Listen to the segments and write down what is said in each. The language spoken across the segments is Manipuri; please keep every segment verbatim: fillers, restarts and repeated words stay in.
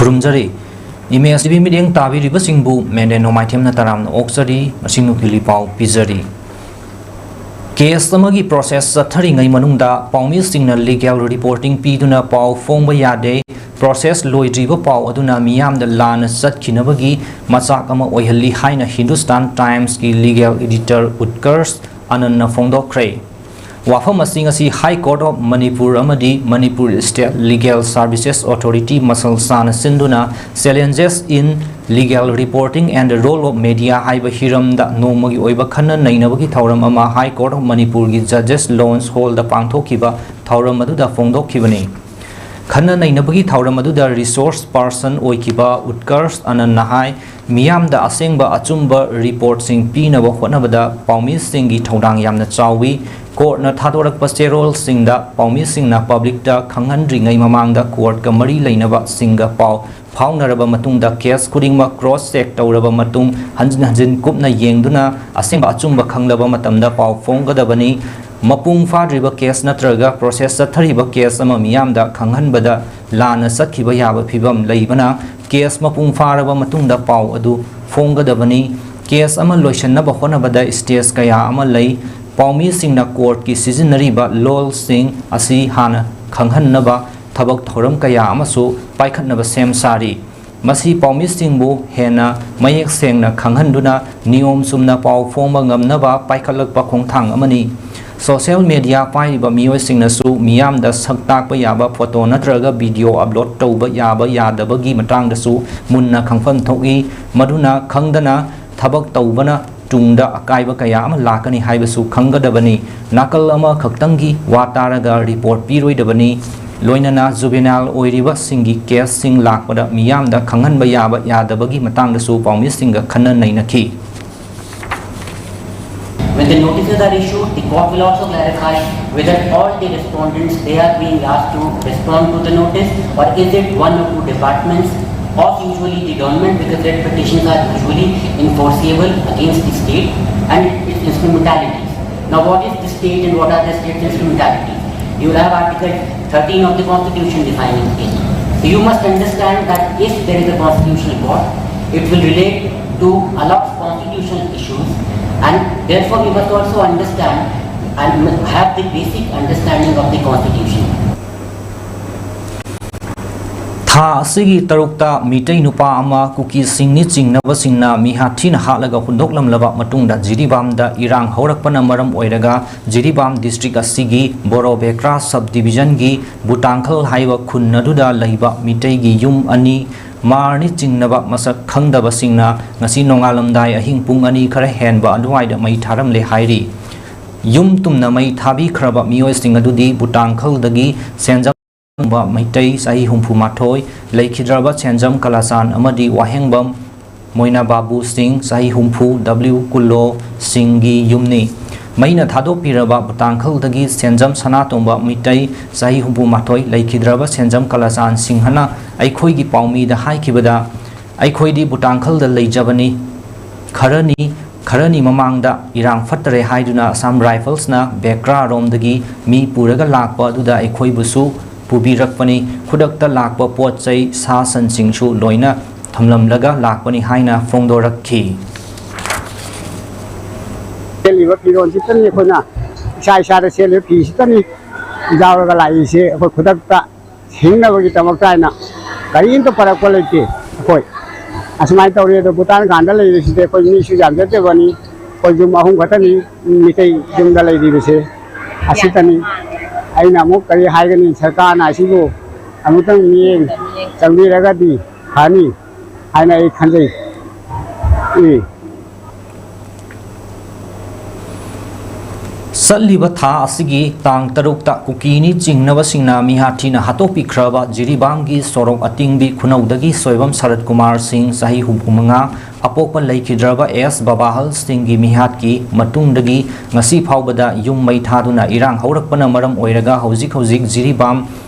ꯈꯨꯔꯨꯝꯖꯔꯤ꯫ ꯏꯃꯦꯖ ꯇꯤꯚꯤ ꯃꯤꯠꯌꯦꯡ ꯇꯥꯕꯤꯔꯤꯕꯁꯤꯡꯕꯨ ꯃꯦꯟꯗꯦ ꯅꯣꯡꯃꯥꯏꯊꯦꯝꯅ ꯇꯔꯥꯝꯅ ꯑꯣꯛꯆꯔꯤ꯫ ꯃꯁꯤꯡ ꯅꯨꯡꯊꯤꯜꯒꯤ ꯄꯥꯎ ꯄꯤꯖꯔꯤ꯫ ꯀꯦꯁ ꯑꯃꯒꯤ ꯄ꯭ꯔꯣꯁꯦꯁ ꯆꯠꯊꯔꯤꯉꯩ ꯃꯅꯨꯡꯗ ꯄꯥꯎꯃꯤꯁꯤꯡꯅ ꯂꯤꯒꯦꯜ ꯔꯤꯄꯣꯔꯇꯤꯡ ꯄꯤꯗꯨꯅ ꯄꯥꯎ ꯐꯣꯡꯕ ꯌꯥꯗꯦ꯫ ꯄ꯭ꯔꯣꯁꯦꯁ ꯂꯣꯏꯗ꯭ꯔꯤꯕ ꯄꯥꯎ ꯑꯗꯨꯅ ꯃꯤꯌꯥꯝꯗ ꯂꯥꯟꯅ ꯆꯠꯈꯤꯅꯕꯒꯤ ꯃꯆꯥꯛ ꯑꯃ ꯑꯣꯏꯍꯜꯂꯤ ꯍꯥꯏꯅ ꯍꯤꯟꯗꯨꯁꯇꯥꯟ ꯇꯥꯏꯝꯁꯀꯤ ꯂꯤꯒꯦꯜ ꯏꯗꯤꯇꯔ ꯎꯠꯀꯔꯁ ꯑꯅꯟꯅ ꯐꯣꯡꯗꯣꯛꯈ꯭ꯔꯦ꯫ ꯋꯥꯐꯝ ꯑꯁꯤ ꯉꯁꯤ High Court of Manipur ꯑꯃꯗꯤ Manipur State Legal Services Authority muscle ꯆꯥꯅ ꯁꯤꯟꯗꯨꯅ Challenges in Legal Reporting and the Role of Media ꯍꯥꯏꯕ ꯍꯤꯔꯝꯗ ꯅꯣꯡꯃꯒꯤ ꯑꯣꯏꯕ ꯈꯟꯅ ꯅꯩꯅꯕꯒꯤ ꯊꯧꯔꯝ ꯑꯃ High Court of ꯃꯅꯤꯄꯨꯔꯒꯤ Judges Lounge Hallꯗ ꯄꯥꯡꯊꯣꯛꯈꯤꯕ ꯊꯧꯔꯝ ꯑꯗꯨꯗ ꯐꯣꯡꯗꯣꯛꯈꯤꯕꯅꯤ꯫ ꯈꯟꯅ ꯅꯩꯅꯕꯒꯤ ꯊꯧꯔꯝ ꯑꯗꯨꯗ ꯔꯤꯁꯣꯔꯁ ꯄꯥꯔꯁꯟ ꯑꯣꯏꯈꯤꯕ ꯎꯠꯀꯔꯁ ꯑꯅꯟꯅ ꯍꯥꯏ, ꯃꯤꯌꯥꯝꯗ ꯑꯁꯦꯡꯕ ꯑꯆꯨꯝꯕ ꯔꯤꯄꯣꯔꯠꯁꯤꯡ ꯄꯤꯅꯕ ꯍꯣꯠꯅꯕꯗ ꯄꯥꯎꯃꯤꯁꯤꯡꯒꯤ ꯊꯧꯗꯥꯡ ꯌꯥꯝꯅ ꯆꯥꯎꯏ꯫ ꯀꯣꯔꯠꯅ ꯊꯥꯗꯣꯔꯛꯄ ꯆꯦꯔꯣꯜꯁꯤꯡꯗ ꯄꯥꯎꯃꯤꯁꯤꯡꯅ ꯄꯕ꯭ꯂꯤꯛꯇ ꯈꯪꯍꯟꯗ꯭ꯔꯤꯉꯩ ꯃꯃꯥꯡꯗ ꯀꯣꯔꯠꯀ ꯃꯔꯤ ꯂꯩꯅꯕꯁꯤꯡꯒ ꯄꯥꯎ ꯐꯥꯎꯅꯔꯕ ꯃꯇꯨꯡꯗ ꯀꯦꯁ ꯈꯨꯗꯤꯡꯃꯛ ꯀ꯭ꯔꯣꯁ ꯆꯦꯛ ꯇꯧꯔꯕ ꯃꯇꯨꯡ ꯍꯟꯖꯤꯟ ꯍꯟꯖꯤꯟ ꯀꯨꯞꯅ ꯌꯦꯡꯗꯨꯅ ꯑꯁꯦꯡꯕ ꯑꯆꯨꯝꯕ ꯈꯪꯂꯕ ꯃꯇꯝꯗ ꯄꯥꯎ ꯐꯣꯡꯒꯗꯕꯅꯤ꯫ ꯃꯄꯨꯡ ꯐꯥꯗ꯭ꯔꯤꯕ ꯀꯦꯁ ꯅꯠꯇ꯭ꯔꯒ ꯄ꯭ꯔꯣꯁꯦꯁ ꯆꯠꯊꯔꯤꯕ ꯀꯦꯁ ꯑꯃ ꯃꯤꯌꯥꯝꯗ ꯈꯪꯍꯟꯕꯗ ꯂꯥꯟꯅ ꯆꯠꯈꯤꯕ ꯌꯥꯕ ꯐꯤꯕꯝ ꯂꯩꯕꯅ ꯀꯦꯁ ꯃꯄꯨꯡ ꯐꯥꯔꯕ ꯃꯇꯨꯡꯗ ꯄꯥꯎ ꯑꯗꯨ ꯐꯣꯡꯒꯗꯕꯅꯤ꯫ ꯀꯦꯁ ꯑꯃ ꯂꯣꯏꯁꯤꯟꯅꯕ ꯍꯣꯠꯅꯕꯗ ꯁ꯭ꯇꯦꯖ ꯀꯌꯥ ꯑꯃ ꯂꯩ꯫ ꯄꯥꯎꯃꯤꯁꯤꯡꯅ ꯀꯣꯔꯠꯀꯤ ꯁꯤꯖꯤꯟꯅꯔꯤꯕ ꯂꯣꯜꯁꯤꯡ ꯑꯁꯤ ꯍꯥꯟꯅ ꯈꯪꯍꯟꯅꯕ ꯊꯕꯛ ꯊꯧꯔꯝ ꯀꯌꯥ ꯑꯃꯁꯨ ꯄꯥꯏꯈꯠꯅꯕ ꯁꯦꯝ ꯁꯥꯔꯤ꯫ ꯃꯁꯤ ꯄꯥꯎꯃꯤꯁꯤꯡꯕꯨ ꯍꯦꯟꯅ ꯃꯌꯦꯛ ꯁꯦꯡꯅ ꯈꯪꯍꯟꯗꯨꯅ ꯅꯤꯌꯣꯝ ꯆꯨꯝꯅ ꯄꯥꯎ ꯐꯣꯡꯕ ꯉꯝꯅꯕ ꯄꯥꯏꯈꯠꯂꯛꯄ ꯈꯣꯡꯊꯥꯡ ꯑꯃꯅꯤ꯫ ꯁꯣꯁꯤꯌꯦꯜ ꯃꯦꯗꯤꯌꯥ ꯄꯥꯏꯔꯤꯕ ꯃꯤꯑꯣꯏꯁꯤꯡꯅꯁꯨ ꯃꯤꯌꯥꯝꯗ ꯁꯛ ꯇꯥꯛꯄ ꯌꯥꯕ ꯐꯣꯇꯣ ꯅꯠꯇ꯭ꯔꯒ ꯚꯤꯗꯤꯑꯣ ꯑꯞꯂꯣꯗ ꯇꯧꯕ ꯌꯥꯕ ꯌꯥꯗꯕꯒꯤ ꯃꯇꯥꯡꯗꯁꯨ ꯃꯨꯟꯅ ꯈꯪꯐꯝ ꯊꯣꯛꯏ꯫ ꯃꯗꯨꯅ ꯈꯪꯗꯅ ꯊꯕꯛ ꯇꯧꯕꯅ ꯇꯨꯡꯗ ꯑꯀꯥꯏꯕ ꯀꯌꯥ ꯑꯃ ꯂꯥꯛꯀꯅꯤ ꯍꯥꯏꯕꯁꯨ ꯈꯪꯒꯗꯕꯅꯤ꯫ ꯅꯥꯀꯜ ꯑꯃꯈꯛꯇꯪꯒꯤ ꯋꯥ ꯇꯥꯔꯒ ꯔꯤꯄꯣꯔꯠ ꯄꯤꯔꯣꯏꯗꯕꯅꯤ꯫ ꯂꯣꯏꯅꯅ ꯖꯨꯕꯦꯅꯥꯏꯜ ꯑꯣꯏꯔꯤꯕꯁꯤꯡꯒꯤ ꯀꯦꯁꯁꯤꯡ ꯂꯥꯛꯄꯗ ꯃꯤꯌꯥꯝꯗ ꯈꯪꯍꯟꯕ ꯌꯥꯕ ꯌꯥꯗꯕꯒꯤ ꯃꯇꯥꯡꯗꯁꯨ ꯄꯥꯎꯃꯤꯁꯤꯡꯒ ꯈꯟꯅ ꯅꯩꯅꯈꯤ꯫ When the notices are issued, the court will also clarify whether all the respondents, they are being asked to respond to the notice, or is it one or two departments of usually the government, because writ petitions are usually enforceable against the state and its instrumentalities. Now, what is the state and what are the state's instrumentalities? You will have Article thirteen of the Constitution defining it. You must understand that if there is a constitutional court, it will relate to a lot of constitutional issues, and therefore we must also understand and have the basic understanding of the constitution. ꯊꯥ ꯑꯁꯤꯒꯤ ꯇꯔꯨꯛꯇ ꯃꯤꯇꯩ ꯅꯨꯄꯥ ꯑꯃ ꯀꯨꯀꯤꯁꯤꯡꯅꯤ ꯆꯤꯡꯅꯕꯁꯤꯡꯅ ꯃꯤꯍꯥꯠ ꯊꯤꯅ ꯍꯥꯠꯂꯒ ꯍꯨꯟꯗꯣꯛꯂꯝꯂꯕ ꯃꯇꯨꯡꯗ ꯖꯤꯔꯤꯕꯥꯝꯗ ꯏꯔꯥꯡ ꯍꯧꯔꯛꯄꯅ ꯃꯔꯝ ꯑꯣꯏꯔꯒ ꯖꯤꯔꯤꯕꯥꯝ ꯗꯤꯁꯇ꯭ꯔꯤꯛ ꯑꯁꯤꯒꯤ ꯕꯣꯔꯣ ꯕꯦꯀ꯭ꯔꯥ ꯁꯕ ꯗꯤꯕꯤꯖꯟꯒꯤ ꯕꯨꯇꯥꯡꯈꯜ ꯍꯥꯏꯕ ꯈꯨꯟ ꯑꯗꯨꯗ ꯂꯩꯕ ꯃꯤꯇꯩꯒꯤ ꯌꯨꯝ ꯑꯅꯤ ꯃꯥꯔꯅꯤ ꯆꯤꯡꯅꯕ ꯃꯁꯛ ꯈꯪꯗꯕꯁꯤꯡꯅ ꯉꯁꯤ ꯅꯣꯡꯉꯥꯜꯂꯝꯗꯥꯏ ꯑꯍꯤꯡ ꯄꯨꯡ ꯑꯅꯤ ꯈꯔ ꯍꯦꯟꯕ ꯑꯗꯨꯋꯥꯏꯗ ꯃꯩ ꯊꯥꯔꯝꯂꯦ ꯍꯥꯏꯔꯤ꯫ ꯌꯨꯝ ꯇꯨꯝꯅ ꯃꯩ ꯊꯥꯕꯤꯈ꯭ꯔꯕ ꯃꯤꯑꯣꯏꯁꯤꯡ ꯑꯗꯨꯗꯤ ꯕꯨꯇꯥꯡꯈꯜꯗꯒꯤ ꯁꯦꯟꯖꯝ ꯃꯩꯇꯩ ꯆꯍꯤ ꯍꯨꯝꯐꯨ ꯃꯥꯊꯣꯏ, ꯂꯩꯈꯤꯗ꯭ꯔꯕ ꯁꯦꯟꯖꯝ ꯀꯂꯥꯆꯥꯟ ꯑꯃꯗꯤ ꯋꯥꯍꯦꯡꯕꯝ ꯃꯣꯏꯅꯥ ꯕꯥꯕꯨ ꯁꯤꯡ ꯆꯍꯤ ꯍꯨꯝꯐꯨ, ꯗꯕ꯭ꯂꯤꯎ ꯀꯨꯜꯂꯣ ꯁꯤꯡꯒꯤ ꯌꯨꯝꯅꯤ꯫ ꯃꯩꯅ ꯊꯥꯗꯣꯛꯄꯤꯔꯕ ꯕꯨꯇꯥꯡꯈꯜꯗꯒꯤ ꯁꯦꯟꯖꯝ ꯁꯅꯥꯇꯣꯝꯕ ꯃꯤꯇꯩ ꯆꯍꯤ ꯍꯨꯝꯐꯨ ꯃꯥꯊꯣꯏ, ꯂꯩꯈꯤꯗ꯭ꯔꯕ ꯁꯦꯟꯖꯝ ꯀꯂꯥꯆꯥꯟ ꯁꯤꯡꯍꯅ ꯑꯩꯈꯣꯏꯒꯤ ꯄꯥꯎꯃꯤꯗ ꯍꯥꯏꯈꯤꯕꯗ, ꯑꯩꯈꯣꯏꯗꯤ ꯕꯨꯇꯥꯡꯈꯜꯗ ꯂꯩꯖꯕꯅꯤ꯫ ꯈꯔꯅꯤ ꯈꯔꯅꯤ ꯃꯃꯥꯡꯗ ꯏꯔꯥꯡ ꯐꯠꯇꯔꯦ ꯍꯥꯏꯗꯨꯅ ꯑꯁꯥꯝ ꯔꯥꯏꯐꯜꯁꯅ ꯕꯦꯀ꯭ꯔꯥꯔꯣꯝꯗꯒꯤ ꯃꯤ ꯄꯨꯔꯒ ꯂꯥꯛꯄ ꯑꯗꯨꯗ ꯑꯩꯈꯣꯏꯕꯨꯁꯨ ꯄꯨꯕꯤꯔꯛꯄꯅꯤ꯫ ꯈꯨꯗꯛꯇ ꯂꯥꯛꯄ ꯄꯣꯠ ꯆꯩ, ꯁꯥ ꯁꯟꯁꯤꯡꯁꯨ ꯂꯣꯏꯅ ꯊꯝꯂꯝꯂꯒ ꯂꯥꯛꯄꯅꯤ ꯍꯥꯏꯅ ꯐꯣꯡꯗꯣꯔꯛꯈꯤ꯫ ꯁꯦꯠꯂꯤꯕ ꯐꯤꯔꯣꯜꯁꯤꯇꯅꯤ, ꯑꯩꯈꯣꯏꯅ ꯏꯁꯥ ꯏꯁꯥꯗ ꯁꯦꯠꯂꯤꯕ ꯐꯤꯁꯤꯇꯅꯤ ꯌꯥꯎꯔꯒ ꯂꯥꯛꯏꯁꯦ꯫ ꯑꯩꯈꯣꯏ ꯈꯨꯗꯛꯇ ꯍꯤꯡꯅꯕꯒꯤꯗꯃꯛꯇ ꯍꯥꯏꯅ ꯀꯔꯤꯝꯇ ꯄꯔꯛꯄ ꯂꯩꯇꯦ꯫ ꯑꯩꯈꯣꯏ ꯑꯁꯨꯃꯥꯏꯅ ꯇꯧꯔꯤ꯫ ꯑꯗꯣ ꯚꯨꯇꯥꯟ ꯈꯥꯟꯗ ꯂꯩꯔꯤꯁꯤꯗꯤ ꯑꯩꯈꯣꯏ ꯃꯤꯁꯨ ꯌꯥꯝꯖꯗꯕꯅꯤ꯫ ꯑꯩꯈꯣꯏ ꯌꯨꯝ ꯑꯍꯨꯝ ꯈꯛꯇꯅꯤ ꯃꯤꯇꯩ ꯌꯨꯝꯗ ꯂꯩꯔꯤꯕꯁꯦ꯫ ꯑꯁꯤꯇꯅꯤ꯫ ꯑꯩꯅ ꯑꯃꯨꯛ ꯀꯔꯤ ꯍꯥꯏꯒꯅꯤ? ꯁꯔꯀꯥꯔꯅ ꯑꯁꯤꯕꯨ ꯑꯃꯨꯛꯇꯪ ꯃꯤꯠꯌꯦꯡ ꯆꯪꯕꯤꯔꯒꯗꯤ ꯐꯅꯤ ꯍꯥꯏꯅ ꯑꯩ ꯈꯟꯖꯩ꯫ ꯎꯝ꯫ ꯆꯠꯂꯤꯕ ꯊꯥ ꯑꯁꯤꯒꯤ ꯇꯥꯡ ꯇꯔꯨꯛꯇ ꯀꯨꯀꯤꯅꯤ ꯆꯤꯡꯅꯕꯁꯤꯡꯅ ꯃꯤꯍꯥꯠ ꯊꯤꯅ ꯍꯥꯠꯇꯣꯛꯄꯤꯈ꯭ꯔꯕ ꯖꯤꯔꯤꯕꯥꯝꯒꯤ ꯁꯣꯔꯣꯛ ꯑꯇꯤꯡꯕꯤ ꯈꯨꯅꯧꯗꯒꯤ ꯁꯣꯏꯕꯝ ꯁꯔꯠ ꯀꯨꯃꯥꯔ ꯁꯤꯡ, ꯆꯍꯤ ꯍꯨꯝꯐꯨ ꯃꯉꯥ, ꯑꯄꯣꯛꯄ ꯂꯩꯈꯤꯗ꯭ꯔꯕ ꯑꯦꯁ ꯕꯕꯥꯍꯜ ꯁꯤꯡꯒꯤ ꯃꯤꯍꯥꯠꯀꯤ ꯃꯇꯨꯡꯗꯒꯤ ꯉꯁꯤ ꯐꯥꯎꯕꯗ ꯌꯨꯝ ꯃꯩ ꯊꯥꯗꯨꯅ ꯏꯔꯥꯡ ꯍꯧꯔꯛꯄꯅ ꯃꯔꯝ ꯑꯣꯏꯔꯒ ꯍꯧꯖꯤꯛ ꯍꯧꯖꯤꯛ ꯖꯤꯔꯤꯕꯥꯝ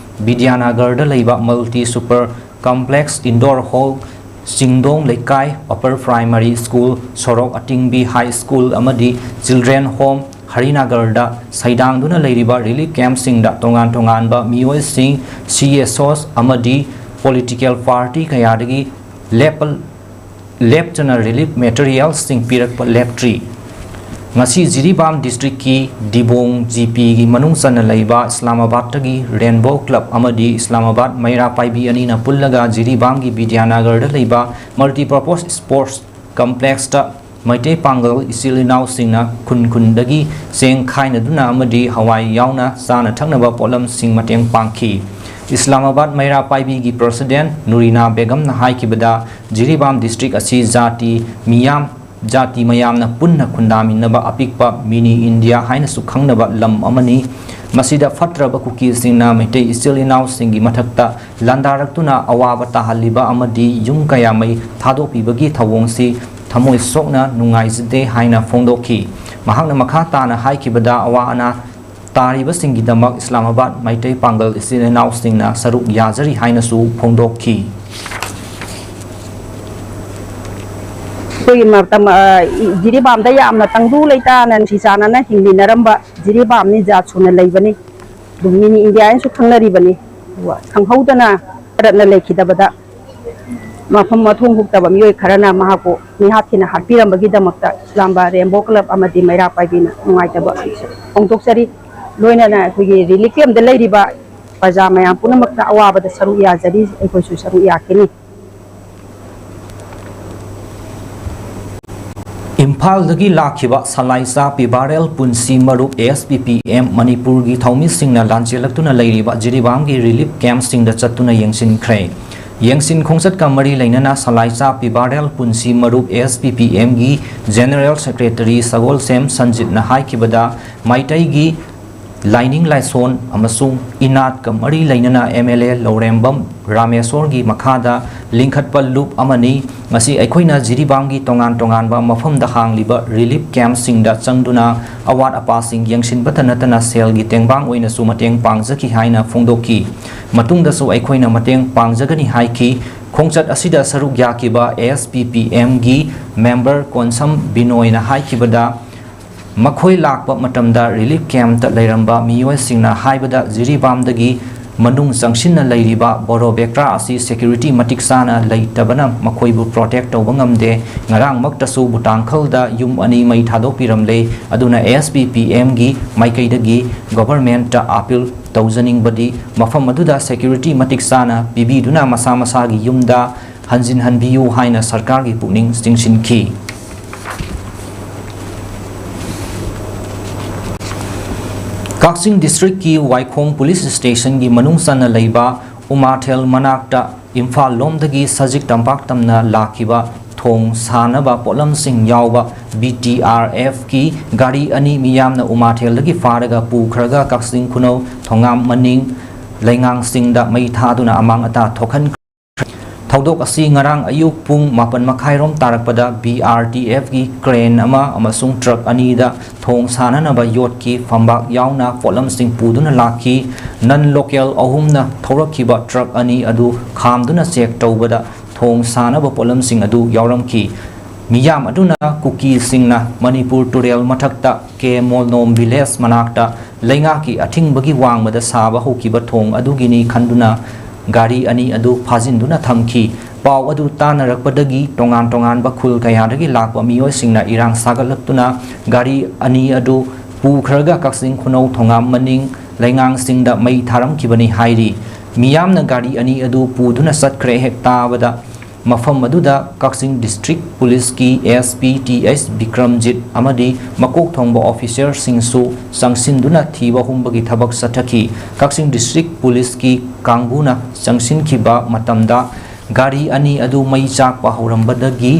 ꯕꯤꯗ꯭ꯌꯥꯅꯒꯔꯗ ꯂꯩꯕ multi super complex, indoor hall, Chingdong Leikai, upper primary school, Sorok Atingbi high school ꯑꯃꯗꯤ ꯆꯤꯜꯗ꯭ꯔꯦꯟ ꯍꯣꯝ, ꯍꯔꯤꯅꯥꯒꯔꯗ ꯁꯩꯗꯥꯡꯗꯨꯅ ꯂꯩꯔꯤꯕ relief camp ꯁꯤꯡꯗ ꯇꯣꯉꯥꯟ ꯇꯣꯉꯥꯟꯕ ꯃꯤꯑꯣꯏꯁꯤꯡ, C S Os ꯑꯃꯗꯤ political party ꯀꯌꯥꯗꯒꯤ ꯂꯦꯞꯄ-, ꯂꯦꯞꯇꯅ relief material ꯁꯤꯡ ꯄꯤꯔꯛꯄ ꯂꯦꯞꯇ꯭ꯔꯤ꯫ ꯉꯁꯤ ꯖꯤꯔꯤꯕꯥꯝ district ꯀꯤ ꯗꯤꯕꯣꯡ G P ꯒꯤ ꯃꯅꯨꯡ ꯆꯟꯅ ꯂꯩꯕ ꯏꯁꯂꯥꯃꯥꯕꯥꯗꯇꯒꯤ Rainbow Club ꯑꯃꯗꯤ ꯏꯁꯂꯥꯃꯥꯕꯥꯗ ꯃꯩꯔꯥ ꯄꯥꯏꯕꯤ ꯑꯅꯤꯅ ꯄꯨꯜꯂꯒ ꯖꯤꯔꯤꯕꯥꯝꯒꯤ ꯕꯤꯗ꯭ꯌꯥꯅꯒꯔꯗ ꯂꯩꯕ Multipurpose Sports Complex ꯇ ꯃꯩꯇꯩ ꯄꯥꯡꯒꯜ ꯏꯆꯤꯜ ꯏꯅꯥꯎꯁꯤꯡꯅ ꯈꯨꯟ ꯈꯨꯟꯗꯒꯤ ꯆꯦꯡ ꯈꯥꯏꯅꯗꯨꯅ ꯑꯃꯗꯤ ꯍꯋꯥꯏ ꯌꯥꯎꯅ ꯆꯥꯅ ꯊꯛꯅꯕ ꯄꯣꯠꯂꯝꯁꯤꯡ ꯃꯇꯦꯡ ꯄꯥꯡꯈꯤ꯫ ꯏꯁꯂꯥꯃꯥꯕꯥꯗ ꯃꯩꯔꯥ ꯄꯥꯏꯕꯤꯒꯤ president ꯅꯨꯔꯤꯅꯥ ꯕꯦꯒꯝꯅ ꯍꯥꯏꯈꯤꯕꯗ, ꯖꯤꯔꯤꯕꯥꯝ district ꯑꯁꯤ ꯖꯥꯇꯤ ꯃꯤꯌꯥꯝ, ꯖꯥꯇꯤ ꯃꯌꯥꯝꯅ ꯄꯨꯟꯅ ꯈꯨꯟꯗꯥꯃꯤꯟꯅꯕ ꯑꯄꯤꯛꯄ mini India ꯍꯥꯏꯅꯁꯨ ꯈꯪꯅꯕ ꯂꯝ ꯑꯃꯅꯤ꯫ ꯃꯁꯤꯗ ꯐꯠꯇ꯭ꯔꯕ ꯀꯨꯀꯤꯁꯤꯡꯅ ꯃꯩꯇꯩ ꯏꯆꯤꯜ ꯏꯅꯥꯎꯁꯤꯡꯒꯤ ꯃꯊꯛꯇ ꯂꯥꯟꯗꯥꯔꯛꯇꯨꯅ ꯑꯋꯥꯕ ꯇꯥꯍꯜꯂꯤꯕ ꯑꯃꯗꯤ ꯌꯨꯝ ꯀꯌꯥ ꯃꯩ ꯊꯥꯗꯣꯛꯄꯤꯕꯒꯤ ꯊꯧꯑꯣꯡꯁꯤ ꯊꯃꯣꯏ ꯁꯣꯛꯅ ꯅꯨꯡꯉꯥꯏꯖꯗꯦ ꯍꯥꯏꯅ ꯐꯣꯡꯗꯣꯛꯈꯤ꯫ ꯃꯍꯥꯛꯅ ꯃꯈꯥ ꯇꯥꯅ ꯍꯥꯏꯈꯤꯕꯗ, ꯑꯋꯥ ꯑꯅꯥ ꯇꯥꯔꯤꯕꯁꯤꯡꯒꯤꯗꯃꯛ ꯏꯁꯂꯥꯃꯥꯕꯥꯗ ꯃꯩꯇꯩ ꯄꯥꯡꯒꯜ ꯏꯆꯤꯜ ꯏꯅꯥꯎꯁꯤꯡꯅ ꯁꯔꯨꯛ ꯌꯥꯖꯔꯤ ꯍꯥꯏꯅꯁꯨ ꯐꯣꯡꯗꯣꯛꯈꯤ꯫ ꯑꯩꯈꯣꯏꯒꯤ ꯃꯇꯝ, ꯑ, ꯏ-, ꯖꯤꯔꯤꯕꯥꯝꯗ ꯌꯥꯝꯅ ꯇꯪꯗꯨ ꯂꯩꯇꯥꯅ ꯅꯨꯡꯁꯤ ꯆꯥꯟꯅꯅ ꯍꯤꯡꯃꯤꯟꯅꯔꯝꯕ ꯖꯤꯔꯤꯕꯥꯝꯅꯤ, ꯖꯥꯠ ꯁꯨꯅ ꯂꯩꯕꯅꯤ꯫ ꯑꯗꯨꯝ mini India ꯍꯥꯏꯅꯁꯨ ꯈꯪꯅꯔꯤꯕꯅꯤ꯫ ꯑꯗꯨꯒ ꯈꯪꯍꯧꯗꯅ ꯔꯠꯅ ꯂꯩꯈꯤꯗꯕꯗ ꯃꯐꯝ ꯃꯊꯣꯡ ꯍꯨꯛꯇꯕ ꯃꯤꯑꯣꯏ ꯈꯔꯅ ꯃꯍꯥꯛꯄꯨ ꯃꯤꯍꯥꯠ ꯊꯤꯅ ꯍꯥꯠꯄꯤꯔꯝꯕꯒꯤꯗꯃꯛꯇ ꯏꯁꯂꯥꯝꯕꯥ Rainbow Club ꯑꯃꯗꯤ ꯃꯩꯔꯥ ꯄꯥꯏꯕꯤꯅ ꯅꯨꯡꯉꯥꯏꯇꯕ ꯐꯣꯡꯗꯣꯛꯆꯔꯤ꯫ ꯂꯣꯏꯅꯅ ꯑꯩꯈꯣꯏꯒꯤ relief camp ꯇ ꯂꯩꯔꯤꯕ ꯄ꯭ꯔꯖꯥ ꯃꯌꯥꯝ ꯄꯨꯝꯅꯃꯛꯇ ꯑꯋꯥꯕꯗ ꯁꯔꯨꯛ ꯌꯥꯖꯔꯤ, ꯑꯩꯈꯣꯏꯁꯨ ꯁꯔꯨꯛ ꯌꯥꯈꯤꯅꯤ꯫ ꯏꯝꯐꯥꯜꯗꯒꯤ ꯂꯥꯛꯈꯤꯕ ꯁꯂꯥꯏꯆꯥ ꯄꯤꯕꯥꯔꯦꯜ ꯄꯨꯟꯁꯤ ꯃꯔꯨꯞ, S P P M ꯃꯅꯤꯄꯨꯔꯒꯤ ꯊꯧꯃꯤꯁꯤꯡꯅ ꯂꯥꯟꯖꯦꯜꯂꯛꯇꯨꯅ ꯂꯩꯔꯤꯕ ꯖꯤꯔꯤꯕꯥꯝꯒꯤ relief camp ꯁꯤꯡꯗ ꯆꯠꯇꯨꯅ ꯌꯦꯡꯁꯤꯟꯈ꯭ꯔꯦ꯫ ꯌꯦꯡꯁꯤꯟ ꯈꯣꯡꯆꯠꯀ ꯃꯔꯤ ꯂꯩꯅꯅ ꯁꯂꯥꯏꯆꯥ ꯄꯤꯕꯥꯔꯦꯜ ꯄꯨꯟꯁꯤ ꯃꯔꯨꯞ, S P P M ꯒꯤ General Secretary ꯁꯒꯣꯜꯁꯦꯝ ꯁꯟꯖꯤꯠꯅ ꯍꯥꯏꯈꯤꯕꯗ, ꯃꯩꯇꯩꯒꯤ ꯂꯥꯏꯅꯤꯡ ꯂꯥꯏꯁꯣꯟ ꯑꯃꯁꯨꯡ ꯏꯅꯥꯠꯀ ꯃꯔꯤ ꯂꯩꯅꯅ M L A ꯂꯧꯔꯦꯝꯕꯝ ꯔꯥꯃꯦꯁꯣꯔꯒꯤ ꯃꯈꯥꯗ ꯂꯤꯡꯈꯠꯄ ꯂꯨꯞ ꯑꯃꯅꯤ꯫ ꯃꯁꯤ ꯑꯩꯈꯣꯏꯅ ꯖꯤꯔꯤꯕꯥꯝꯒꯤ ꯇꯣꯉꯥꯟ ꯇꯣꯉꯥꯟꯕ ꯃꯐꯝꯗ ꯍꯥꯡꯂꯤꯕ relief camp ꯁꯤꯡꯗ ꯆꯪꯗꯨꯅ ꯑꯋꯥꯠ ꯑꯄꯥꯁꯤꯡ ꯌꯦꯡꯁꯤꯟꯕꯇ ꯅꯠꯇꯅ ꯁꯦꯜꯒꯤ ꯇꯦꯡꯕꯥꯡ ꯑꯣꯏꯅꯁꯨ ꯃꯇꯦꯡ ꯄꯥꯡꯖꯈꯤ ꯍꯥꯏꯅ ꯐꯣꯡꯗꯣꯛꯈꯤ꯫ ꯃꯇꯨꯡꯗꯁꯨ ꯑꯩꯈꯣꯏꯅ ꯃꯇꯦꯡ ꯄꯥꯡꯖꯒꯅꯤ ꯍꯥꯏꯈꯤ꯫ ꯈꯣꯡꯆꯠ ꯑꯁꯤꯗ ꯁꯔꯨꯛ ꯌꯥꯈꯤꯕ S P P M ꯒꯤ member ꯀꯣꯟꯁꯝ ꯕꯤꯅꯣꯏꯅ ꯍꯥꯏꯈꯤꯕꯗ, ꯃꯈꯣꯏ ꯂꯥꯛꯄ ꯃꯇꯝꯗ ꯔꯤꯂꯤꯐ ꯀꯦꯝꯞꯇ ꯂꯩꯔꯝꯕ ꯃꯤꯑꯣꯏꯁꯤꯡꯅ ꯍꯥꯏꯕꯗ, ꯖꯤꯔꯤꯕꯥꯝꯗꯒꯤ ꯃꯅꯨꯡ ꯆꯪꯁꯤꯟꯅ ꯂꯩꯔꯤꯕ ꯕꯣꯔꯣ ꯕꯦꯀ꯭ꯔꯥ ꯑꯁꯤ ꯁꯦꯀ꯭ꯌꯨꯔꯤꯇꯤ ꯃꯇꯤꯛ ꯆꯥꯅ ꯂꯩꯇꯕꯅ ꯃꯈꯣꯏꯕꯨ ꯄ꯭ꯔꯣꯇꯦꯛ ꯇꯧꯕ ꯉꯝꯗꯦ꯫ ꯉꯔꯥꯡꯃꯛꯇꯁꯨ ꯕꯨꯇꯥꯡꯈꯜꯗ ꯌꯨꯝ ꯑꯅꯤ ꯃꯩ ꯊꯥꯗꯣꯛꯄꯤꯔꯝꯂꯦ꯫ ꯑꯗꯨꯅ ꯑꯦꯁ ꯄꯤ ꯄꯤ ꯑꯦꯝꯒꯤ ꯃꯥꯏꯀꯩꯗꯒꯤ ꯒꯣꯚꯔꯟꯃꯦꯟꯠꯇ ꯑꯥꯄꯤꯜ ꯇꯧꯖꯅꯤꯡꯕꯗꯤ ꯃꯐꯝ ꯑꯗꯨꯗ ꯁꯦꯀ꯭ꯌꯨꯔꯤꯇꯤ ꯃꯇꯤꯛ ꯆꯥꯅ ꯄꯤꯕꯤꯗꯨꯅ ꯃꯁꯥ ꯃꯁꯥꯒꯤ ꯌꯨꯝꯗ ꯍꯟꯖꯤꯟꯍꯟꯕꯤꯌꯨ ꯍꯥꯏꯅ ꯁꯔꯀꯥꯔꯒꯤ ꯄꯨꯛꯅꯤꯡ ꯆꯤꯡꯁꯤꯟꯈꯤ꯫ ꯀꯛꯆꯤꯡ ꯗꯤꯁꯇ꯭ꯔꯤꯛꯀꯤ ꯋꯥꯏꯈꯣꯡ ꯄꯨꯂꯤꯁ ꯁ꯭ꯇꯦꯁꯟꯒꯤ ꯃꯅꯨꯡ ꯆꯟꯅ ꯂꯩꯕ ꯎꯃꯥꯊꯦꯜ ꯃꯅꯥꯛꯇ ꯏꯝꯐꯥꯜ ꯂꯣꯝꯗꯒꯤ ꯁꯖꯤꯛ ꯇꯝꯄꯥꯛ ꯇꯝꯅ ꯂꯥꯛꯈꯤꯕ ꯊꯣꯡ ꯁꯥꯅꯕ ꯄꯣꯠꯂꯝꯁꯤꯡ ꯌꯥꯎꯕ ꯕꯤ ꯇꯤ ꯑꯥꯔ ꯑꯦꯐꯀꯤ ꯒꯥꯔꯤ ꯑꯅꯤ ꯃꯤꯌꯥꯝꯅ ꯎꯃꯥꯊꯦꯜꯗꯒꯤ ꯐꯥꯔꯒ ꯄꯨꯈ꯭ꯔꯒ ꯀꯛꯆꯤꯡ ꯈꯨꯅꯧ ꯊꯣꯉꯥꯝ ꯃꯅꯤꯡ ꯂꯩꯉꯥꯡꯁꯤꯡꯗ ꯃꯩ ꯊꯥꯗꯨꯅ ꯑꯃꯥꯡ ꯑꯇꯥ ꯊꯣꯛꯍꯟꯈ꯭ꯔꯦ꯫ ꯊꯧꯗꯣꯛ ꯑꯁꯤ ꯉꯔꯥꯡ ꯑꯌꯨꯛ ꯄꯨꯡ ꯃꯥꯄꯟ ꯃꯈꯥꯏꯔꯣꯝ ꯇꯥꯔꯛꯄꯗ ꯕꯤ ꯑꯥꯔ ꯇꯤ ꯑꯦꯐꯀꯤ ꯀ꯭ꯔꯦꯟ ꯑꯃ ꯑꯃꯁꯨꯡ ꯇ꯭ꯔꯛ ꯑꯅꯤꯗ ꯊꯣꯡ ꯁꯥꯅꯅꯕ ꯌꯣꯠꯀꯤ ꯐꯝꯕꯥꯛ ꯌꯥꯎꯅ ꯄꯣꯠꯂꯝꯁꯤꯡ ꯄꯨꯗꯨꯅ ꯂꯥꯛꯈꯤ꯫ ꯅꯟ ꯂꯣꯀꯦꯜ ꯑꯍꯨꯝꯅ ꯊꯧꯔꯛꯈꯤꯕ ꯇ꯭ꯔꯛ ꯑꯅꯤ ꯑꯗꯨ ꯈꯥꯝꯗꯨꯅ ꯆꯦꯛ ꯇꯧꯕꯗ ꯊꯣꯡ ꯁꯥꯅꯕ ꯄꯣꯠꯂꯝꯁꯤꯡ ꯑꯗꯨ ꯌꯥꯎꯔꯝꯈꯤ꯫ ꯃꯤꯌꯥꯝ ꯑꯗꯨꯅ ꯀꯨꯀꯤꯁꯤꯡꯅ ꯃꯅꯤꯄꯨꯔ ꯇꯨꯔꯦꯜ ꯃꯊꯛꯇ ꯀꯦ ꯃꯣꯜꯅꯣꯝ ꯚꯤꯂꯦꯖ ꯃꯅꯥꯛꯇ ꯂꯩꯉꯥꯛꯀꯤ ꯑꯊꯤꯡꯕꯒꯤ ꯋꯥꯡꯃꯗ ꯁꯥꯕ ꯍꯧꯈꯤꯕ ꯊꯣꯡ ꯑꯗꯨꯒꯤꯅꯤ ꯈꯟꯗꯨꯅ ꯒꯥꯔꯤ ꯑꯅꯤ ꯑꯗꯨ ꯐꯥꯖꯤꯟꯗꯨꯅ ꯊꯝꯈꯤ꯫ ꯄꯥꯎ ꯑꯗꯨ ꯇꯥꯅꯔꯛꯄꯗꯒꯤ ꯇꯣꯉꯥꯟ ꯇꯣꯉꯥꯟꯕ ꯈꯨꯜ ꯀꯌꯥꯗꯒꯤ ꯂꯥꯛꯄ ꯃꯤꯑꯣꯏꯁꯤꯡꯅ ꯏꯔꯥꯡ ꯁꯥꯒꯠꯂꯛꯇꯨꯅ ꯒꯥꯔꯤ ꯑꯅꯤ ꯑꯗꯨ ꯄꯨꯈ꯭ꯔꯒ ꯀꯛꯆꯤꯡ ꯈꯨꯅꯧ ꯊꯣꯉꯥꯝ ꯃꯅꯤꯡ ꯂꯩꯉꯥꯡꯁꯤꯡꯗ ꯃꯩ ꯊꯥꯔꯝꯈꯤꯕꯅꯤ ꯍꯥꯏꯔꯤ꯫ ꯃꯤꯌꯥꯝꯅ ꯒꯥꯔꯤ ꯑꯅꯤ ꯑꯗꯨ ꯄꯨꯗꯨꯅ ꯆꯠꯈ꯭ꯔꯦ ꯍꯦꯛ ꯇꯥꯕꯗ ꯃꯐꯝ ꯑꯗꯨꯗ ꯀꯛꯆꯤꯡ ꯗꯤꯁꯇ꯭ꯔꯤꯛ ꯄꯨꯂꯤꯁꯀꯤ S P T H Bikramjit ꯑꯃꯗꯤ ꯃꯀꯣꯛ ꯊꯣꯡꯕ ꯑꯣꯐꯤꯁꯔꯁꯤꯡꯁꯨ ꯆꯪꯁꯤꯟꯗꯨꯅ ꯊꯤꯕ ꯍꯨꯝꯕꯒꯤ ꯊꯕꯛ ꯆꯠꯊꯈꯤ꯫ ꯀꯛꯆꯤꯡ ꯗꯤꯁꯇ꯭ꯔꯤꯛ ꯄꯨꯂꯤꯁꯀꯤ ꯀꯥꯡꯕꯨꯅ ꯆꯪꯁꯤꯟꯈꯤꯕ ꯃꯇꯝꯗ ꯒꯥꯔꯤ ꯑꯅꯤ ꯑꯗꯨ ꯃꯩ ꯆꯥꯛꯄ ꯍꯧꯔꯝꯕꯗꯒꯤ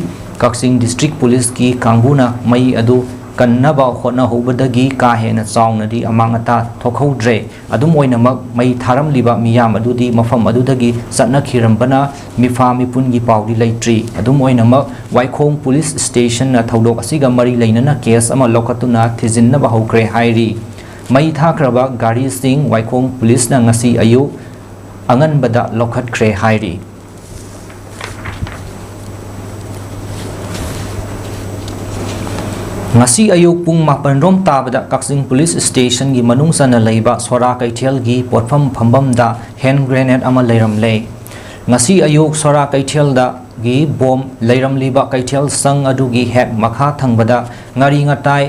ꯀꯛꯆꯤꯡ ꯗꯤꯁꯇ꯭ꯔꯤꯛ ꯄꯨꯂꯤꯁꯀꯤ ꯀꯥꯡꯕꯨꯅ ꯃꯩ ꯑꯗꯨ ꯀꯟꯅꯕ ꯍꯣꯠꯅꯍꯧꯕꯗꯒꯤ ꯀꯥ ꯍꯦꯟꯅ ꯆꯥꯎꯅꯗꯤ ꯑꯃꯥꯡ ꯑꯇꯥ ꯊꯣꯛꯍꯧꯗ꯭ꯔꯦ꯫ ꯑꯗꯨꯝ ꯑꯣꯏꯅꯃꯛ, ꯃꯩ ꯊꯥꯔꯝꯂꯤꯕ ꯃꯤꯌꯥꯝ ꯑꯗꯨꯗꯤ ꯃꯐꯝ ꯑꯗꯨꯗꯒꯤ ꯆꯠꯅꯈꯤꯔꯝꯕꯅ ꯃꯤꯐꯥ ꯃꯤꯄꯨꯟꯒꯤ ꯄꯥꯎꯗꯤ ꯂꯩꯇ꯭ꯔꯤ꯫ ꯑꯗꯨꯝ ꯑꯣꯏꯅꯃꯛ, ꯋꯥꯏꯈꯣꯡ ꯄꯨꯂꯤꯁ ꯁ꯭ꯇꯦꯁꯟꯅ ꯊꯧꯗꯣꯛ ꯑꯁꯤꯒ ꯃꯔꯤ ꯂꯩꯅꯅ ꯀꯦꯁ ꯑꯃ ꯂꯧꯈꯠꯇꯨꯅ ꯊꯤꯖꯤꯟꯅꯕ ꯍꯧꯈ꯭ꯔꯦ ꯍꯥꯏꯔꯤ꯫ ꯃꯩ ꯊꯥꯈ꯭ꯔꯕ ꯒꯥꯔꯤꯁꯤꯡ ꯋꯥꯏꯈꯣꯡ ꯄꯨꯂꯤꯁꯅ ꯉꯁꯤ ꯑꯌꯨꯛ ꯑꯉꯟꯕꯗ ꯂꯧꯈꯠꯈ꯭ꯔꯦ ꯍꯥꯏꯔꯤ꯫ ꯉꯁꯤ ꯑꯌꯨꯛ ꯄꯨꯡ ꯃꯥꯄꯟ ꯔꯣꯝ ꯇꯥꯕꯗ ꯀꯛꯆꯤꯡ ꯄꯨꯂꯤꯁ ꯁ꯭ꯇꯦꯁꯟꯒꯤ ꯃꯅꯨꯡ ꯆꯟꯅ ꯂꯩꯕ ꯁꯣꯔꯥ ꯀꯩꯊꯦꯜꯒꯤ ꯄꯣꯠꯐꯝ ꯐꯝꯐꯝꯗ ꯍꯦꯟ ꯒ꯭ꯔꯦꯅꯦꯗ ꯑꯃ ꯂꯩꯔꯝꯂꯦ꯫ ꯉꯁꯤ ꯑꯌꯨꯛ ꯁꯣꯔꯥ ꯀꯩꯊꯦꯜꯗꯒꯤ ꯕꯣꯝ ꯂꯩꯔꯝꯂꯤꯕ ꯀꯩꯊꯦꯜ ꯁꯪ ꯑꯗꯨꯒꯤ ꯍꯦꯛ ꯃꯈꯥ ꯊꯪꯕꯗ ꯉꯥꯔꯤ ꯉꯇꯥꯏ,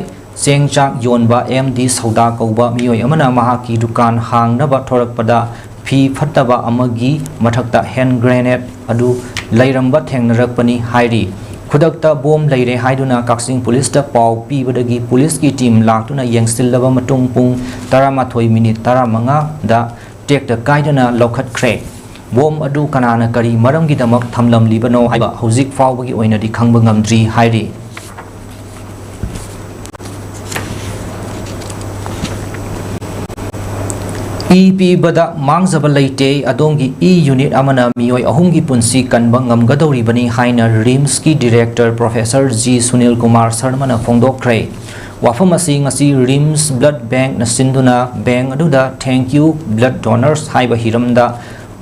ꯆꯦꯡ ꯆꯥꯛ ꯌꯣꯟꯕ ꯑꯦꯝ ꯗꯤ ꯁꯧꯗꯥ ꯀꯧꯕ ꯃꯤꯑꯣꯏ ꯑꯃꯅ ꯃꯍꯥꯛꯀꯤ ꯗꯨꯀꯥꯟ ꯍꯥꯡꯅꯕ ꯊꯣꯔꯛꯄꯗ ꯐꯤ ꯐꯠꯇꯕ ꯑꯃꯒꯤ ꯃꯊꯛꯇ ꯍꯦꯟ ꯒ꯭ꯔꯦꯅꯦꯗ ꯑꯗꯨ ꯂꯩꯔꯝꯕ ꯊꯦꯡꯅꯔꯛꯄꯅꯤ ꯍꯥꯏꯔꯤ꯫ ꯈꯨꯗꯛꯇ ꯕꯣꯝ ꯂꯩꯔꯦ ꯍꯥꯏꯗꯨꯅ ꯀꯛꯆꯤꯡ ꯄꯨꯂꯤꯁꯇ ꯄꯥꯎ ꯄꯤꯕꯗꯒꯤ ꯄꯨꯂꯤꯁꯀꯤ ꯇꯤꯝ ꯂꯥꯛꯇꯨꯅ ꯌꯦꯡꯁꯤꯜꯂꯕ ꯃꯇꯨꯡ ꯄꯨꯡ ꯇꯔꯥꯃꯥꯊꯣꯏ ꯃꯤꯅꯤꯠ ꯇꯔꯥꯃꯉꯥꯗ ꯇꯦꯛꯇ ꯀꯥꯏꯗꯅ ꯂꯧꯈꯠꯈ꯭ꯔꯦ꯫ ꯕꯣꯝ ꯑꯗꯨ ꯀꯅꯥꯅ ꯀꯔꯤ ꯃꯔꯝꯒꯤꯗꯃꯛ ꯊꯝꯂꯝꯂꯤꯕꯅꯣ ꯍꯥꯏꯕ ꯍꯧꯖꯤꯛ ꯐꯥꯎꯕꯒꯤ ꯑꯣꯏꯅꯗꯤ ꯈꯪꯕ ꯉꯝꯗ꯭ꯔꯤ ꯍꯥꯏꯔꯤ꯫ ꯏ ꯄꯤꯕꯗ ꯃꯥꯡꯖꯕ ꯂꯩꯇꯦ, ꯑꯗꯣꯝꯒꯤ ꯏ ꯌꯨꯅꯤꯠ ꯑꯃꯅ ꯃꯤꯑꯣꯏ ꯑꯍꯨꯝꯒꯤ ꯄꯨꯟꯁꯤ ꯀꯟꯕ ꯉꯝꯒꯗꯧꯔꯤꯕꯅꯤ ꯍꯥꯏꯅ ꯔꯤꯝꯁꯀꯤ director professor G Sunil Kumar ꯁꯔꯃꯅ ꯐꯣꯡꯗꯣꯛꯈ꯭ꯔꯦ꯫ ꯋꯥꯐꯝ ꯑꯁꯤ ꯉꯁꯤ ꯔꯤꯝꯁ ꯕ꯭ꯂꯗ ꯕꯦꯡꯛꯅ ꯁꯤꯟꯗꯨꯅ ꯕꯦꯡꯛ ꯑꯗꯨꯗ Thank You Blood Donors ꯍꯥꯏꯕ ꯍꯤꯔꯝꯗ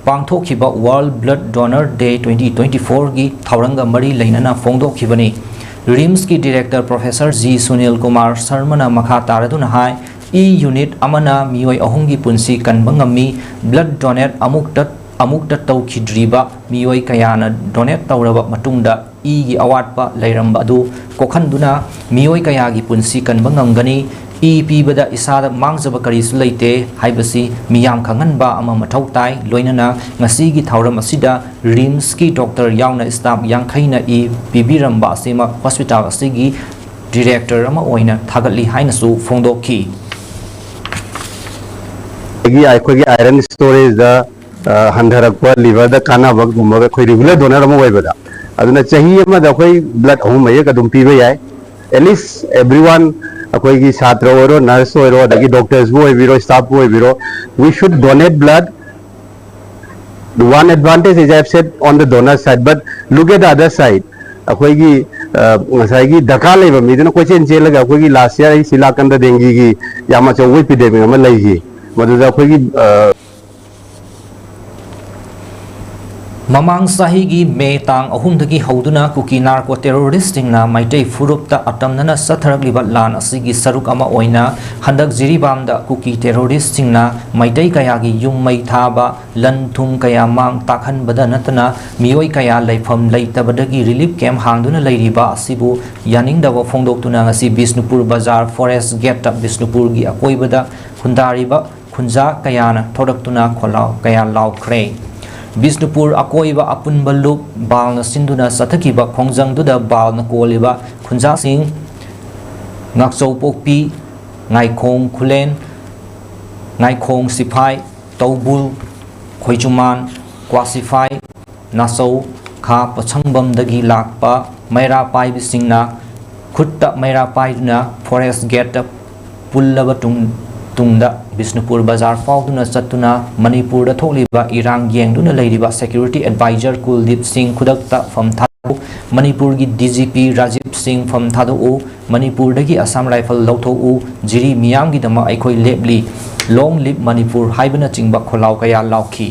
ꯄꯥꯡꯊꯣꯛꯈꯤꯕ World Blood Donor Day twenty twenty-fourꯒꯤ ꯊꯧꯔꯝꯒ ꯃꯔꯤ ꯂꯩꯅꯅ ꯐꯣꯡꯗꯣꯛꯈꯤꯕꯅꯤ꯫ ꯔꯤꯝꯁꯀꯤ director professor G Sunil Kumar ꯁꯔꯃꯅ ꯃꯈꯥ ꯇꯥꯔꯗꯨꯅ ꯍꯥꯏ, ꯏ ꯌꯨꯅꯤꯠ ꯑꯃꯅ ꯃꯤꯑꯣꯏ ꯑꯍꯨꯝꯒꯤ ꯄꯨꯟꯁꯤ ꯀꯟꯕ ꯉꯝꯃꯤ꯫ ꯕ꯭ꯂꯗ ꯗꯣꯅꯦꯠ ꯑꯃꯨꯛꯇ, ꯑꯃꯨꯛꯇ ꯇꯧꯈꯤꯗ꯭ꯔꯤꯕ ꯃꯤꯑꯣꯏ ꯀꯌꯥꯅ ꯗꯣꯅꯦꯠ ꯇꯧꯔꯕ ꯃꯇꯨꯡꯗ ꯏꯒꯤ ꯑꯋꯥꯠꯄ ꯂꯩꯔꯝꯕ ꯑꯗꯨ ꯀꯣꯛꯍꯟꯗꯨꯅ ꯃꯤꯑꯣꯏ ꯀꯌꯥꯒꯤ ꯄꯨꯟꯁꯤ ꯀꯟꯕ ꯉꯝꯒꯅꯤ꯫ ꯏ ꯄꯤꯕꯗ ꯏꯁꯥꯗ ꯃꯥꯡꯖꯕ ꯀꯔꯤꯁꯨ ꯂꯩꯇꯦ ꯍꯥꯏꯕꯁꯤ ꯃꯤꯌꯥꯝ ꯈꯪꯍꯟꯕ ꯑꯃ ꯃꯊꯧ ꯇꯥꯏ꯫ ꯂꯣꯏꯅꯅ ꯉꯁꯤꯒꯤ ꯊꯧꯔꯝ ꯑꯁꯤꯗ ꯔꯤꯝꯁꯀꯤ ꯗꯣꯛꯇꯔ ꯌꯥꯎꯅ ꯁ꯭ꯇꯥꯐ ꯌꯥꯡꯈꯩꯅ ꯏ ꯄꯤꯕꯤꯔꯝꯕ ꯑꯁꯤꯃꯛ ꯍꯣꯁꯄꯤꯇꯥꯜ ꯑꯁꯤꯒꯤ ꯗꯤꯔꯦꯛꯇꯔ ꯑꯃ ꯑꯣꯏꯅ ꯊꯥꯒꯠꯂꯤ ꯍꯥꯏꯅꯁꯨ ꯐꯣꯡꯗꯣꯛꯈꯤ꯫ ꯑꯗꯒꯤ ꯑꯩꯈꯣꯏꯒꯤ iron storageꯗ, ꯑ, ꯍꯟꯊꯔꯛꯄ, liverꯗ ꯀꯥꯟꯅꯕꯒꯨꯝꯕ ꯑꯩꯈꯣꯏ regular donor ꯑꯃ ꯑꯣꯏꯕꯗ, ꯑꯗꯨꯅ ꯆꯍꯤ ꯑꯃꯗ ꯑꯩꯈꯣꯏ blood ꯑꯍꯨꯝ ꯃꯔꯤꯔꯛ ꯑꯗꯨꯝ ꯄꯤꯕ ꯌꯥꯏ꯫ At least everyone, ꯑꯩꯈꯣꯏꯒꯤ ꯁꯥꯇ꯭ꯔ ꯑꯣꯏꯔꯣ, nurse ꯑꯣꯏꯔꯣ, ꯑꯗꯒꯤ doctorsꯕꯨ ꯑꯣꯏꯕꯤꯔꯣ, staffꯄꯨ ꯑꯣꯏꯕꯤꯔꯣ, we should donate blood. One advantage, as I have said, on the donor side, but look at the other side. ꯑꯩꯈꯣꯏꯒꯤ, ꯑ, ꯉꯁꯥꯏꯒꯤ ꯗꯔꯀꯥꯔ ꯂꯩꯕ ꯃꯤꯗꯨꯅ ꯀꯣꯏꯆꯦꯟ ꯆꯦꯜꯂꯒ, ꯑꯩꯈꯣꯏꯒꯤ last year ꯑꯩ ꯁꯤ ꯂꯥꯀꯟꯗ dengueꯒꯤ ꯌꯥꯝ ꯑꯆꯧꯕ epidemic ꯑꯃ ꯂꯩꯈꯤ, ꯃꯗꯨꯗ ꯑꯩꯈꯣꯏꯒꯤ, ꯑ, ꯃꯃꯥꯡ ꯆꯍꯤꯒꯤ ꯃꯦ ꯇꯥꯡ ꯑꯍꯨꯝꯗꯒꯤ ꯍꯧꯗꯨꯅ ꯀꯨꯀꯤ ꯅꯥꯔꯀꯣ ꯇꯦꯔꯣꯔꯤꯁ꯭ꯠꯁꯤꯡꯅ ꯃꯩꯇꯩ ꯐꯨꯔꯨꯞꯇ ꯑꯇꯝꯅꯅ ꯆꯠꯊꯔꯛꯂꯤꯕ ꯂꯥꯟ ꯑꯁꯤꯒꯤ ꯁꯔꯨꯛ ꯑꯃ ꯑꯣꯏꯅ ꯍꯟꯗꯛ ꯖꯤꯔꯤꯕꯥꯝꯗ ꯀꯨꯀꯤ ꯇꯦꯔꯣꯔꯤꯁ꯭ꯠꯁꯤꯡꯅ ꯃꯩꯇꯩ ꯀꯌꯥꯒꯤ ꯌꯨꯝ ꯃꯩ ꯊꯥꯕ, ꯂꯟ ꯊꯨꯝ ꯀꯌꯥ ꯃꯥꯡ ꯇꯥꯛꯍꯟꯕꯗ ꯅꯠꯇꯅ ꯃꯤꯑꯣꯏ ꯀꯌꯥ ꯂꯩꯐꯝ ꯂꯩꯇꯕꯗꯒꯤ ꯔꯤꯂꯤꯐ ꯀꯦꯝꯞ ꯍꯥꯡꯗꯨꯅ ꯂꯩꯔꯤꯕ ꯑꯁꯤꯕꯨ ꯌꯥꯅꯤꯡꯗꯕ ꯐꯣꯡꯗꯣꯛꯇꯨꯅ ꯉꯁꯤ ꯕꯤꯁꯅꯨꯄꯨꯔ ꯕꯖꯥꯔ ꯐꯣꯔꯦꯁ꯭ꯠ ꯒꯦꯠꯇ ꯕꯤꯁꯅꯨꯄꯨꯔꯒꯤ ꯑꯀꯣꯏꯕꯗ ꯈꯨꯟꯗꯥꯔꯤꯕ ꯈꯨꯟꯖꯥ ꯀꯌꯥꯅ ꯊꯣꯔꯛꯇꯨꯅ ꯈꯣꯜꯂꯥꯎ ꯀꯌꯥ ꯂꯥꯎꯈ꯭ꯔꯦ꯫ ꯕꯤꯁꯅꯨꯄꯨꯔ ꯑꯀꯣꯏꯕ ꯑꯄꯨꯟꯕ ꯂꯨꯞ ꯕꯥꯜꯅ ꯁꯤꯟꯗꯨꯅ ꯆꯠꯊꯈꯤꯕ ꯈꯣꯡꯖꯪꯗꯨꯗ ꯕꯥꯜꯅ ꯀꯣꯜꯂꯤꯕ ꯈꯨꯟꯖꯥꯁꯤꯡ ꯉꯥꯛꯆꯧꯄꯣꯛꯄꯤ, ꯉꯥꯏꯈꯣꯡ ꯈꯨꯂꯦꯟ, ꯉꯥꯏꯈꯣꯡ ꯁꯤꯐꯥꯏ, ꯇꯧꯕꯨꯜ, ꯈꯣꯏꯖꯨꯃꯥꯟ, ꯀ꯭ꯋꯥꯁꯤꯐꯥꯏ, ꯅꯥꯆꯧ, ꯈꯥ ꯄꯣꯠꯁꯪꯕꯝꯗꯒꯤ ꯂꯥꯛꯄ ꯃꯩꯔꯥ ꯄꯥꯏꯕꯁꯤꯡꯅ ꯈꯨꯠꯇ ꯃꯩꯔꯥ ꯄꯥꯏꯗꯨꯅ ꯐꯣꯔꯦꯁ꯭ꯠ ꯒꯦꯠꯇ ꯄꯨꯜꯂꯕ ꯇꯨꯡ-, ꯇꯨꯡꯗ ꯕꯤꯁꯅꯨꯄꯨꯔ ꯕꯖꯥꯔ ꯐꯥꯎꯗꯨꯅ ꯆꯠꯇꯨꯅ ꯃꯅꯤꯄꯨꯔꯗ ꯊꯣꯛꯂꯤꯕ ꯏꯔꯥꯡ ꯌꯦꯡꯗꯨꯅ ꯂꯩꯔꯤꯕ ꯁꯦꯀ꯭ꯌꯨꯔꯤꯇꯤ ꯑꯦꯗꯚꯥꯏꯖꯔ ꯀꯨꯜꯗꯤꯞ ꯁꯤꯡ ꯈꯨꯗꯛꯇ ꯐꯝ ꯊꯥꯗꯣꯛꯎ, ꯃꯅꯤꯄꯨꯔꯒꯤ ꯗꯤ ꯖꯤ ꯄꯤ ꯔꯥꯖꯤꯕ ꯁꯤꯡ ꯐꯝ ꯊꯥꯗꯣꯛꯎ, ꯃꯅꯤꯄꯨꯔꯗꯒꯤ ꯑꯁꯥꯝ ꯔꯥꯏꯐꯜ ꯂꯧꯊꯣꯛꯎ, ꯖꯤꯔꯤ ꯃꯤꯌꯥꯝꯒꯤꯗꯃꯛ ꯑꯩꯈꯣꯏ ꯂꯦꯞꯂꯤ, Long live Manipur ꯍꯥꯏꯕꯅꯆꯤꯡꯕ ꯈꯣꯜꯂꯥꯎ ꯀꯌꯥ ꯂꯥꯎꯈꯤ꯫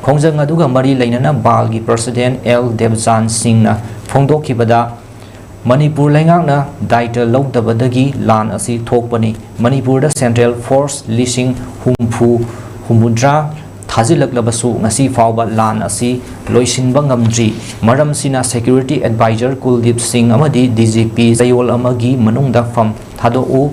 ꯈꯣꯡꯖꯪ ꯑꯗꯨꯒ ꯃꯔꯤ ꯂꯩꯅꯅ ꯕꯥꯜꯒꯤ ꯄ꯭ꯔꯁꯤꯗꯦꯟꯠ ꯑꯦꯜ ꯗꯦꯕꯆꯥꯟ ꯁꯤꯡꯅ ꯐꯣꯡꯗꯣꯛꯈꯤꯕꯗ, ꯃꯅꯤꯄꯨꯔ ꯂꯩꯉꯥꯛꯅ ꯗꯥꯏꯇ ꯂꯧꯗꯕꯗꯒꯤ ꯂꯥꯟ ꯑꯁꯤ ꯊꯣꯛꯄꯅꯤ꯫ ꯃꯅꯤꯄꯨꯔꯗ ꯁꯦꯟꯇ꯭ꯔꯦꯜ ꯐꯣꯔꯁ ꯂꯤꯁꯤꯡ ꯍꯨꯝꯐꯨ, ꯍꯨꯝꯐꯨꯇꯔꯥ ꯊꯥꯖꯤꯜꯂꯛꯂꯕꯁꯨ ꯉꯁꯤ ꯐꯥꯎꯕ ꯂꯥꯟ ꯑꯁꯤ ꯂꯣꯏꯁꯤꯟꯕ ꯉꯝꯗ꯭ꯔꯤ꯫ ꯃꯔꯝꯁꯤꯅ ꯁꯦꯀ꯭ꯌꯨꯔꯤꯇꯤ ꯑꯦꯗꯚꯥꯏꯖꯔ ꯀꯨꯜꯗꯤꯞ ꯁꯤꯡ ꯑꯃꯗꯤ ꯗꯤ ꯖꯤ ꯄꯤ ꯆꯌꯣꯜ ꯑꯃꯒꯤ ꯃꯅꯨꯡꯗ ꯐꯝ ꯊꯥꯗꯣꯛꯎ꯫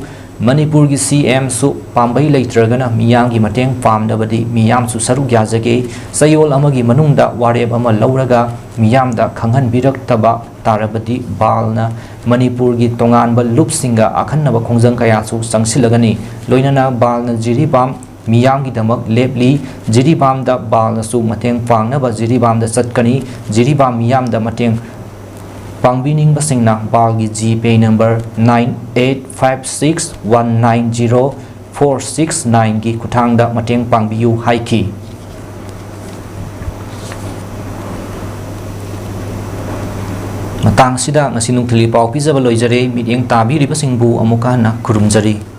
ꯃꯅꯤꯄꯨꯔꯒꯤ ꯁꯤ ꯑꯦꯝꯁꯨ ꯄꯥꯝꯕꯩ ꯂꯩꯇ꯭ꯔꯒꯅ ꯃꯤꯌꯥꯝꯒꯤ ꯃꯇꯦꯡ ꯄꯥꯝꯅꯕꯗꯤ ꯃꯤꯌꯥꯝꯁꯨ ꯁꯔꯨꯛ ꯌꯥꯖꯒꯦ꯫ ꯆꯌꯣꯜ ꯑꯃꯒꯤ ꯃꯅꯨꯡꯗ ꯋꯥꯔꯦꯞ ꯑꯃ ꯂꯧꯔꯒ ꯃꯤꯌꯥꯝꯗ ꯈꯪꯍꯟꯕꯤꯔꯛꯇꯕ ꯇꯥꯔꯕꯗꯤ ꯕꯥꯜꯅ ꯃꯅꯤꯄꯨꯔꯒꯤ ꯇꯣꯉꯥꯟꯕ ꯂꯨꯞꯁꯤꯡꯒ ꯑꯈꯟꯅꯕ ꯈꯣꯡꯖꯪ ꯀꯌꯥꯁꯨ ꯆꯪꯁꯤꯜꯂꯒꯅꯤ꯫ ꯂꯣꯏꯅꯅ ꯕꯥꯜꯅ ꯖꯤꯔꯤꯕꯥꯝ ꯃꯤꯌꯥꯝꯒꯤꯗꯃꯛ ꯂꯦꯞꯂꯤ꯫ ꯖꯤꯔꯤꯕꯥꯝꯗ ꯕꯥꯜꯅꯁꯨ ꯃꯇꯦꯡ ꯄꯥꯡꯅꯕ ꯖꯤꯔꯤꯕꯥꯝꯗ ꯆꯠꯀꯅꯤ꯫ ꯖꯤꯔꯤꯕꯥꯝ ꯃꯤꯌꯥꯝꯗ ꯃꯇꯦꯡ ꯄꯥꯡꯕꯤꯅꯤꯡꯕꯁꯤꯡꯅ ꯕꯥꯜꯒꯤ G pay number nine eight five six one nine zero four six nineꯒꯤ ꯈꯨꯠꯊꯥꯡꯗ ꯃꯇꯦꯡ ꯄꯥꯡꯕꯤꯌꯨ ꯍꯥꯏꯈꯤ꯫ ꯃꯇꯥꯡꯁꯤꯗ ꯉꯁꯤ ꯅꯨꯡꯊꯤꯜꯒꯤ ꯄꯥꯎ ꯄꯤꯖꯕ ꯂꯣꯏꯖꯔꯦ꯫ ꯃꯤꯠꯌꯦꯡ ꯇꯥꯕꯤꯔꯤꯕꯁꯤꯡꯕꯨ ꯑꯃꯨꯛꯀ ꯍꯟꯅ ꯈꯨꯔꯨꯝꯖꯔꯤ꯫